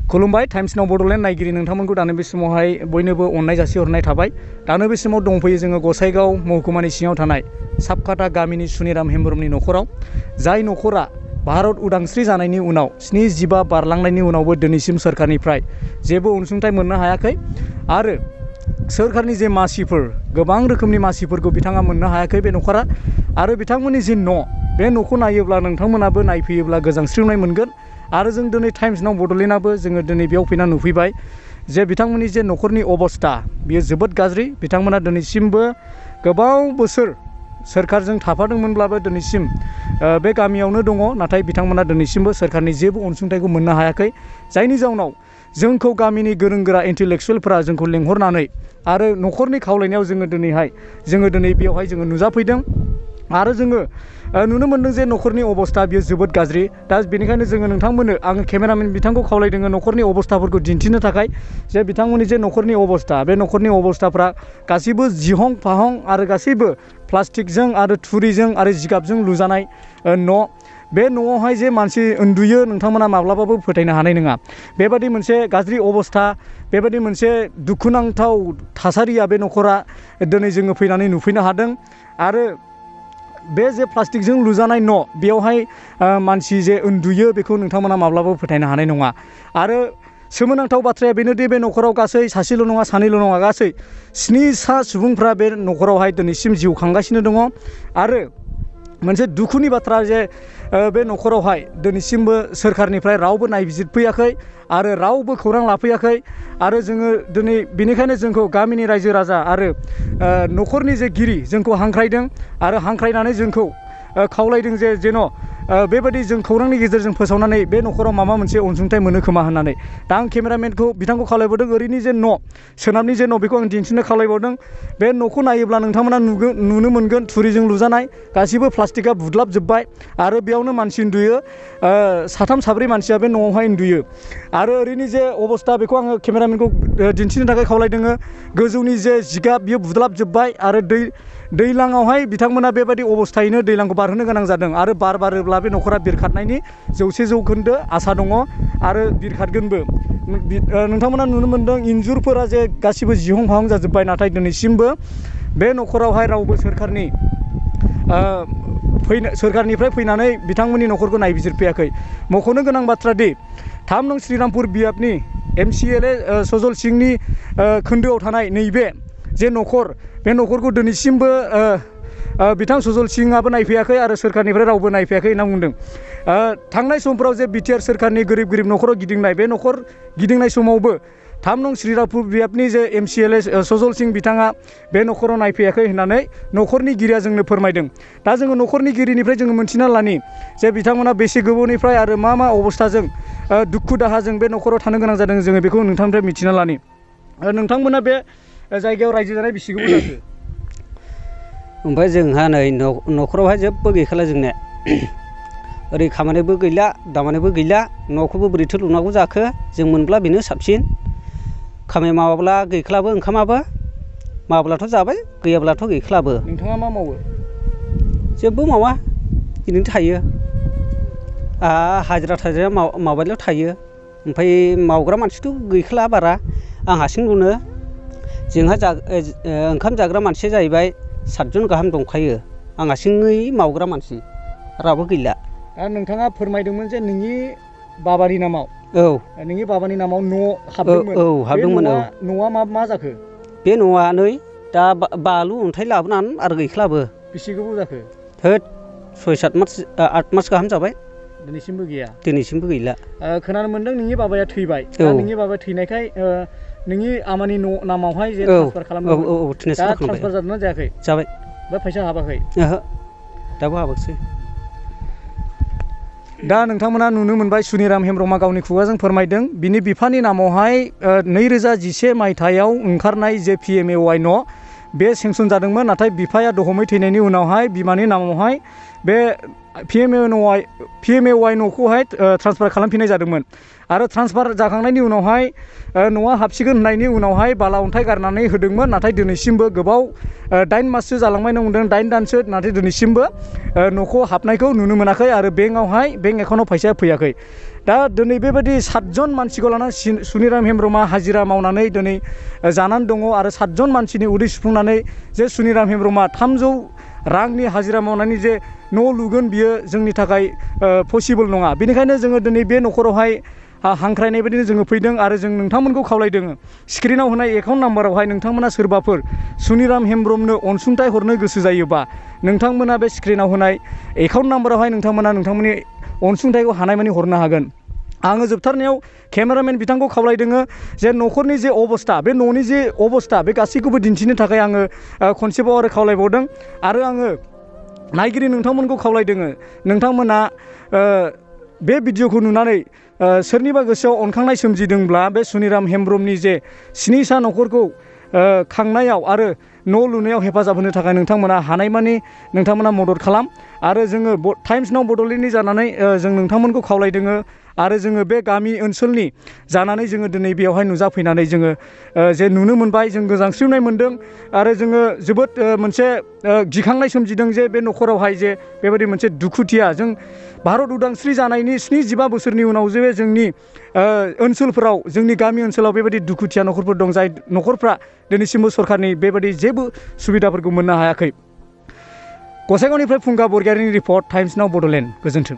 खुलुमबाय टाइम्स नाव बड'लेण्ड नायगिरि नोंथांमोनखौ दानो बे समावहाय बयनोबो अननाय जासिहरनाय थाबाय। दानो बे समाव दंफैयो जोङो गसाइगाव महकुमानि सिङाव थानाय साबखाता गामिनि सुनिराम हेम्ब्रमनि न'खराव, जाय न'खरा भारत उदांस्रि जानायनि उनाव 75 बारलांनायनि उनावबो दिनैसिम सोरखारनिफ्राय जेबो अनसुंथाइ मोननो हायाखै आरो सोरखारनि जे मासिफोर गोबां रोखोमनि मासिफोरखौ बिथाङा मोननो हायाखै बे न'खरा। आरो बिथांमोननि जे न' बे न'खौ नायोब्ला नोंथांमोनाबो नायफैयोब्ला गोजांस्रिवनाय मोनगोन। आरो जों दिनै टाइम्स नाव बड'लेण्डआबो जोङो दिनै बेयाव फैना नुफैबाय जे बिथांमोननि जे न'खरनि अबस्था बियो जोबोद गाज्रि। बिथांमोना दिनैसिमबो गोबाव बोसोर सोरखारजों थाफादोंमोनब्लाबो दिनैसिम बे गामियावनो दङ, नाथाय बिथांमोना दिनैसिमबो सोरखारनि जेबो अनसुंथाइखौ मोननो हायाखै। जायनि जाउनाव जोंखौ गामिनि गोरों गोरा इन्टेलेक्सुवेलफोरा जोंखौ लेंहरनानै आरो न'खरनि खावलायनायाव जोङो दिनै बेयावहाय जोङो नुजाफैदों आरो जोङो नुनो मोन्दों जे न'खरनि अबस्था बियो जोबोद गाज्रि। दा बेनिखायनो जोङो नोंथांमोननो आङो केमेरामेन बिथांखौ खावलायदों न'खरनि अबस्थाफोरखौ दिन्थिनो थाखाय, जे बिथांमोननि जे न'खरनि अबस्था बे न'खरनि अबस्थाफ्रा गासैबो जिहं फाहं आरो गासैबो प्लास्टिकजों आरो थुरिजों आरो जिगाबजों लुजानाय न'। बे न'आवहाय जे मानसि उन्दुयो नोंथांमोना माब्लाबाबो फोथायनो हानाय नङा। बेबादि मोनसे गाज्रि अबस्था, बेबादि मोनसे दुखुनांथाव थासारिया बे न'खरा दिनै जोङो फैनानै नुफैनो हादों। आरो बे जे प्लास्टिकजों लुजानाय न' बेयावहाय मानसि जे उन्दुयो बेखौ नोंथांमोना माब्लाबाबो फोथायनो हानाय नङा। आरो सोमोनांथाव बाथ्राया बेनोदि बे न'खराव गासै सासेल' नङा सानैल' नङा, गासै 7 सुबुंफ्रा बे न'खरावहाय दिनैसिम जिउ खांगासिनो दङ। आरो मोनसे दुखुनि बाथ्रा जे बे न'खरावहाय दिनैसिमबो सोरखारनिफ्राय रावबो नायबिजिरफैयाखै आरो रावबो खौरां लाफैयाखै। आरो जोङो दिनै बेनिखायनो जोंखौ गामिनि रायजो राजा आरो न'खरनि जे गिरि जोंखौ हांख्रायदों आरो हांख्रायनानै जोंखौ खावलायदों जे जेन' बेबायदि जों खौरांनि गेजेरजों फोसावनानै बे न'खराव माबा मोनसे अनसुंथाइ मोनो खोमा होननानै। दा आं केमेरामेनखौ बिथांखौ खावलायबावदों ओरैनि जे न' सोनाबनि जे न' बेखौ आं दिन्थिनो खावलायबावदों। बे न'खौ नायोब्ला नोंथांमोना नुनो मोनगोन थुरिजों लुजानाय, गासिबो प्लास्टिकआ बुदलाबजोब्बाय आरो बेयावनो मानसि उन्दुयो। 3 4 मानसिया बे न'आवहाय उन्दुयो। आरो ओरैनि जे अबस्था बेखौ आङो केमेरामेनखौ दिन्थिनो थाखाय खावलायदों। गोजौनि जे जिगाब बियो बुदलाबजोब्बाय आरो दैज्लाङावहाय बिथांमोना बेबायदि अबस्थायैनो दैज्लांखौ बारहोनो गोनां जादों। आरो बार बारोब्ला बे न'खरा बिरखारनायनि 100% आसा दङ आरो बिरखारगोनबो। नोंथांमोना नुनो मोन्दों इन्जुरफोरा जे गासिबो जिहं फाहं जाजोब्बाय, नाथाय दिनैसिमबो बे न'खरावहाय रावबो सोरखारनिफ्राय फैनानै बिथांमोननि न'खरखौ नायबिजिरफैयाखै। मख'नो गोनां बाथ्रा दि 3 नं श्रीरामपुर बियाबनि MCLA सजल सिंहनि खोन्दोआव थानाय नैबे जे न'खर, बे न'खरखौ दिनैसिमबो बिथां सजल सिंहआबो नायफैयाखै आरो सोरखारनिफ्राय रावबो नायफैयाखै होनना बुंदों। थांनाय समफोराव जे BTR सोरखारनि गोरिब न'खराव गिदिंनाय, बे न'खर गिदिंनाय समावबो 3 नं श्रीरामपुर बियाबनि जे MCLA सजल सिंह बिथाङा बे न'खराव नायफैयाखै होननानै न'खरनि गिरिया जोंनो फोरमायदों। दा जोङो न'खरनि गिरिनिफ्राय जोङो मोनथिना लानि जे बिथांमोना बेसे गोबावनिफ्राय आरो मा अबस्थाजों दुखु दाहाजों बे न'खराव थानो गोनां जादों, जोङो बेखौ नोंथांनिफ्राय मिथिना लानि। नोंथांमोना बे जायगायाव रायजो जानाय बेसे गोबाव जाखो? ओमफ्राय जोंहा नै न'खरावहाय जेबो गैखाला जोंने। ओरै खामानिबो गैला दामानिबो गैला, न'खौबो बोरैथो लुनांगौ जाखो। जों मोनब्ला बेनो साबसिन। खामानि मावाब्ला गैखालाबो ओंखामाबो, मावब्लाथ' जाबाय गैयाब्लाथ' गैखालाबो। नोंथाङा मा मावो? जेबो मावा, बिदिनो थायो। हाजिरा थाजिरा मावबायल' थायो। ओमफ्राय मावग्रा मानसिथ' गैखाला बारा, आं हारसिंल'नो। जोंहा ओंखाम जाग्रा मानसिया जाहैबाय 7 जन गाहाम दंखायो। आं हारसिङै मावग्रा मानसि, रावबो गैला। नोंथाङा फोरमायदोंमोन जे नोंनि बाबानि नामाव, नोंनि बाबानि नामाव न' हाबदोंमोन। औ हाबदोंमोन। न'आ मा जाखो? बे न'आ नै दा बालु अन्थाइ लाबोनानै आरो गैखालाबो। बेसे गोबाव जाखो? 6 7 8 मास गाहाम जाबाय। दिनैसिमबो गैया? दिनैसिमबो गैला। खोनानो मोन्दों नोंनि बाबाया थैबाय। नोंनि बाबाया थैनायखाय नोंनि आमानि नामावहाय जे ट्रान्सफार खालामदोंमोन। दा ट्रान्सफार जादोंना जायाखै? जाबाय। बा फैसा हाबाखै? ओहो, दाबो हाबाखिसै। दा नोंथांमोना नुनो मोनबाय सुनिराम हेम्ब्रमा गावनि खुगाजों फोरमायदों बिनि बिफानि नामावहाय 2011 मायथाइयाव ओंखारनाय जे PMAY न' बे सेंसन जादोंमोन। नाथाय बिफाया दहमै थैनायनि उनावहाय बिमानि नामावहाय बे PMAY न'खौहाय ट्रान्सफार खालामफिननाय जादोंमोन। आरो ट्रान्सफार जाखांनायनि उनावहाय न'आ हाबसिगोन होननायनि उनावहाय बाला अन्थाइ गारनानै होदोंमोन। नाथाय दिनैसिमबो गोबाव 8 माससो जालांबाय नंदों, 8 दानसो, नाथाय दिनैसिमबो न'खौ हाबनायखौ नुनो मोनाखै आरो बेंक एकाउन्टाव फैसाया फैयाखै। दा दिनै बेबायदि 7 जन मानसिखौ लानानै सुनिराम हेम्ब्रमा हाजिरा मावनानै दिनै जानानै दङ आरो 7 जन मानसिनि उदै सुफुंनानै जे सुनिराम हेम्ब्रमा 300 रांनि हाजिरा मावनानै जे न' लुगोन बियो जोंनि थाखाय पसिबोल नङा। बेनिखायनो जोङो दिनै बे न'खरावहाय हांख्रायनाय बायदिनो जोङो फैदों आरो जों नोंथांमोनखौ खावलायदों स्क्रिनाव होनाय एकाउन्ट नाम्बारावहाय नोंथांमोना सोरबाफोर सुनिराम हेम्ब्रमनो अनसुंथाइ हरनो गोसो जायोबा नोंथांमोना बे स्क्रिनाव होनाय एकाउन्ट नाम्बारावहाय नोंथांमोना नोंथांमोननि अनसुंथाइखौ हानायमानि हरनो हागोन। आङो जोबथारनायाव केमेरामेन बिथांखौ खावलायदों जे न'खरनि जे अबस्था बे न'नि जे अबस्था बे गासैखौबो दिन्थिनो थाखाय आङो खनसेबाव आरो खावलायबावदों आरो आङो नायगिरि नोंथांमोनखौ खावलायदों नोंथांमोना बे भिडिअखौ नुनानै सोरनिबा गोसोआव अनखांनाय सोमजिदोंब्ला बे सुनिराम हेम्ब्रमनि जे 7सा न'खरखौ खांनायाव आरो न' लुनायाव हेफाजाब होनो थाखाय नोंथांमोना हानायमानि नोंथांमोना मदद खालाम आरो जोङो टाइम्स नाव बड'लेण्डनि जानानै जों नोंथांमोनखौ खावलायदों आरो जोङो बे गामि ओनसोलनि जानानै जोङो दिनै बेयावहाय नुजाफैनानै जोङो जे नुनो मोनबाय जों गोजांस्रिवनाय मोनदों आरो जोङो जोबोद मोनसे गिखांनाय सोमजिदों जे बे न'खरावहाय जे बेबायदि मोनसे दुखुथिया जों भारत उदांस्रि जानायनि 75 बोसोरनि उनाव जे जोंनि ओनसोलफोराव जोंनि गामि ओनसोलाव बेबायदि दुखुथिया न'खरफोर दं जाय न'खरफ्रा दिनैसिमबो सरखारनि बेबायदि जेबो सुबिदाफोरखौ मोननो हायाखै। गसाइगावनिफ्राय फुंखा बरगयारिनि रिपर्ट टाइम्स नाव बड'लेण्ड। गोजोन्थों।